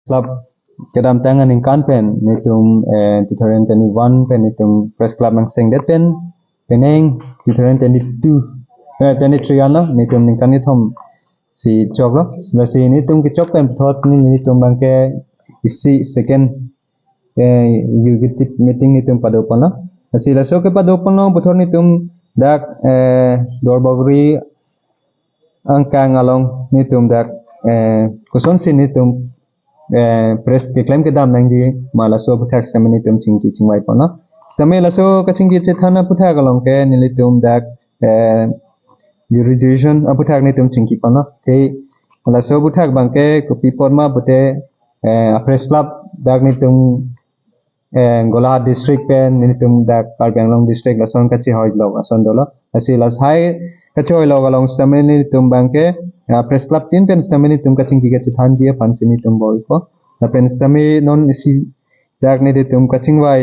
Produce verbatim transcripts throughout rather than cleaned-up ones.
Club kedamtang aningkan pen nelitum eh, two thousand twenty-one pen nelitum Press Club angsengdet pen penang two thousand twenty-two eh, twenty-three ano nelitum ningkan kethom si choklo. Lasi nelitum kechok pen puthot nelitum abangke isi second eh, executive meeting nelitum padoponlo. Lasi laso kepadoponlo puthot nelitum dak eh, Duarbagori angkang along nelitum dak eh, kosonsi nelitum eh, press keklem kedam nangji ma laso aphuthak sitame nelitum chingki chingvaiponlo. Sitame laso kachingki chethan aphuthak along ke nelitum dak eh, jurisdiction aphuthak nelitum chingkiponlo. Te laso aphuthak abangke kopi apotma pute eh, Press Club dak nelitum eh, Golaghat district pen nelitum dak Karbi Anglong district lason kachehoilok ason dolo. Lasi lahai kachehoilok along sitame nelitum abangke eh, Press Club tin pen sitame nelitum kachingki kachethanji aphansi nelitum boiko. Lapen sitame non isi dak nelitum kachingvai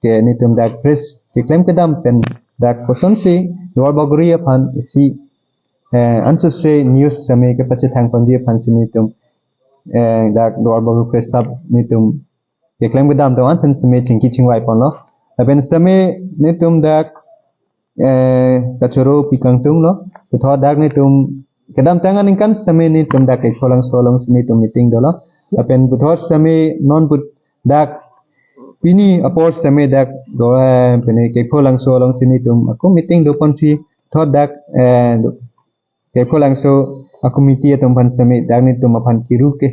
ke nelitum dak press keklem kedam pen dak kosonsi Duarbagori aphan isi eh, ansose news sitame kepachethangponji aphansi nelitum eh, dak Duarbagori Press Club nelitum keklem kedam do-an pen sitame chingki chingvaiponlo. Lapen sitame nelitum dak eh, kachoro pi kangtunglo. Puthot dak nelitum kedamtang aningkan sitame nelitum dak Kekholangso alongsi nelitum meeting dolo. Lapen puthot sitame non put dak pini apor sitame dak do eh, pini Kekholangso alongsi nelitum ako meeting doponsi puthot dak eh, do- Kekholangso a committee atum aphan sitame dak nelitum aphan kiru ke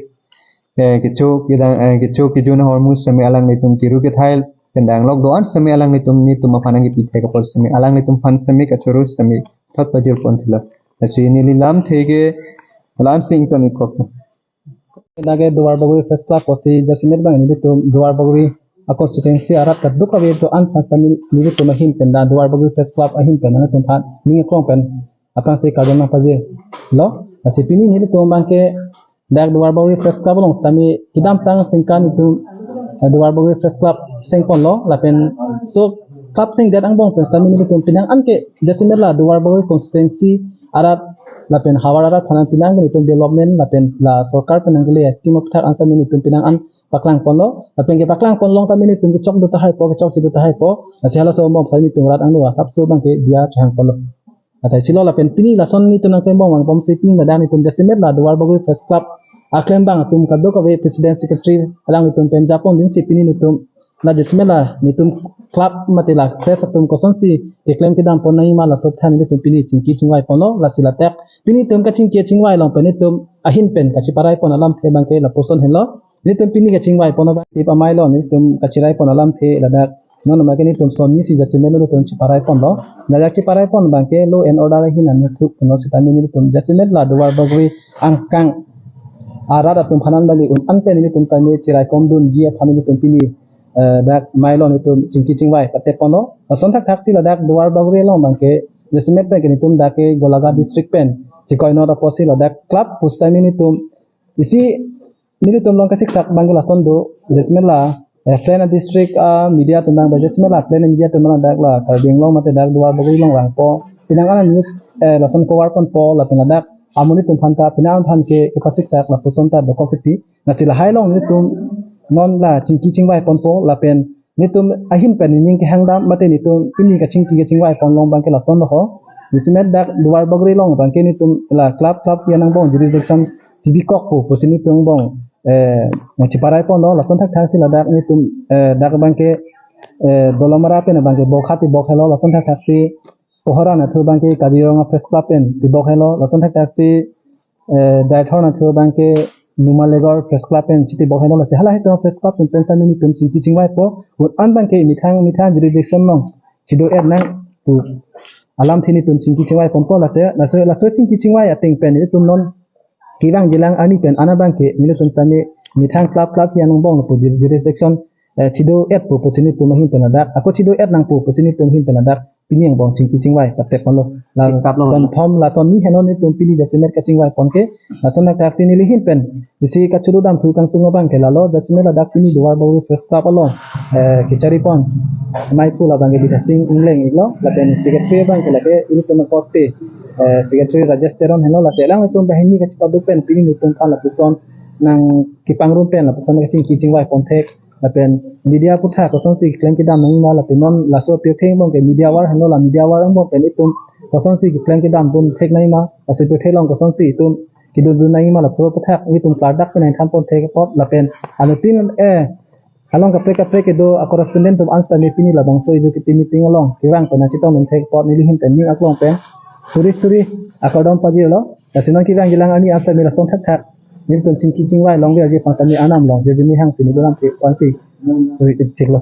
eh, kecho kedang eh, kecho kejun ahormu sitame alanglitum kiru kethai pen danglok do-an sitame alanglitum nelitum aphan nangkepi thek apot sitame alanglitum aphan sitame kachoro sitame thot pajirpon thilo. Lasi neli lamthe ke la-an si ington-ik kok. Lake Duarbagori Press Club pusi jasemet abang nelitum Duarbagori a constituency arat kadokave do-an aphan sitame nelitum ahin pen dak Duarbagori Press Club ahin pen nangtum aphan ning aklong pen aphrangsi kardom nangpajirlo. Lasi pini nelitum abangke dak Duarbagori Press Club along sitame kedamtang aningkan nelitum eh, Duarbagori Press Club sengponlo lapen so club sengdet angbong pen sitame nelitum penang an ke jasemet la Duarbagori constituency arat lapen havar arat aphan penang ke nelitum development lapen la sorkar penang kele scheme aphuthak an sitame nelitum penang an paklangponlo lapen kepaklangpon along sitame nelitum kechok do tahaipo kechokche do tahaipo. Lasi halaso angbong sitame nelitum rat angno asapso abangke diya chehangponlo. Athai silo lapen pini lason nelitum nangklembom vangpom si pini ladak nelitum jasemet la Duarbagori Press Club aklembang atum kadokave president secretary alanglitum pen japonjinsi pini nelitum la jasemet la nelitum club mate la press atum kosonsi keklem kedampon nangji ma laso aphuthak nelitum pini chingki chingvaiponlo. Lasi ladak pini nelitum kachingki chingvai along pen nelitum ahin pen kacheparaipon alamthe abangke lapuson henlo. Nelitum pini kachingvaipon abang tip amailo nelitum kacheraipon alamthe ladak non abangke nelitum son isi jasemet nelitum cheparaiponlo. Ladak cheparaipon abangke law and order ahin an nuthu puno sitame nelitum jasemet la Duarbagori angkang arat atum aphan an bali un an pen nelitum sitame cheraikom dunji aphan nelitum pini eh, dak mailo nelitum chingki chingvai pateponlo. Lason thakthaksi ladak Duarbagori along abangke jasemet pen ke nelitum dak ke Golaghat district pen chikoinot apotsi ladak club pu sitame nelitum isi nelitum along kasiksak abangke lason do jasemet la eh, Plain district a media atum abang jasemet la Plain media atum abang dak la Karbi Anglong mate dak Duarbagori along vangpo penang an news eh, lason cover ponpo lapen ladak amonit atum aphan ta penang an aphan ke kepasiksak lapuson ta dokok titi. Lasi lahai along nelitum non la chingki chingvaiponpo lapen nelitum ahin pen ning kehangdam mate nelitum pini kachingki kachingvaipon along abangke lasonlo ho. Jasemet dak Duarbagori along abangke nelitum la club club pi an angbong jurisdiction chibikok pu pusi nelitum angbong eh cheparaipon lo. Lason thakthaksi ladak nelitum eh, dak abangke eh, Dolamara pen abangke bokhat tibok helo. Lason thakthaksi Kohora anatthu abangke Kaziranga Press Club pen tibok helo. Lason thakthaksi eh, Deithor anatthu abangke Numaligarh Press Club pen chitibok helo. Lasi hala halatum Press Club pen pen sitame nelitum chingki chingvaipo. Un an abangke methang methang jurisdiction along chido-et nang pu alamthe nelitum chingki chingvaiponpo. Lasi laso laso chingki chingvai ateng pen nelitum non kevang jilang arni pen an abangke nelitum sitame methang club club pi an angbong pu jur- jurisdiction eh, chido-et pu pusi nelitum ahin pen ladak ako chido-et nangpo pusi nelitum ahin pen ladak pini angbong chingki chingvai pateponlo. La Chingkaplo. Lason thom lason ni henlo nelitum pini jasemet kachingvaipon ke. Lason thakthaksi neli ahin pen isi kachoro damthu kangtung abangke lalo jasemet ladak pini Duarbagori Press Club along eh, kecharipon amei pu la abangke Bidya Sing Engleng iklo lapen secretary abangke lake ilitum akorte eh, secretary Rajesh Teron henlo. Lasi alanglitum banghini kachepado pen pini nelitum aphan lapuson nangkepangrum pen lapuson kachingki chingvai pon thek, lapen media aputhak kosonsi keklem kedam nangjima, lapen non laso pirthe angbong ke media war henlo, la media war angbong pen itum kosonsi keklem kedam pon thek nangjima, laso pirthe along kosonsi itum kedodun nangjima, lapu aputhak itum klardak pen nangthan pon thek apot, lapen anuttin, eh, along kaprek kaprek kedo a-correspondent atum an sitame pini labangso ejok kiti meeting along kevang pen nangchetongdun thek apot neli ahin pen ning aklong pen suri suri akardom pajirlo. Lasi non kevangji lang arni an sitame lason thakthak nelitum chingki chingvai longleji aphan sitame anam long jirjimi hangsi neli lam ke ansi ri chiklo.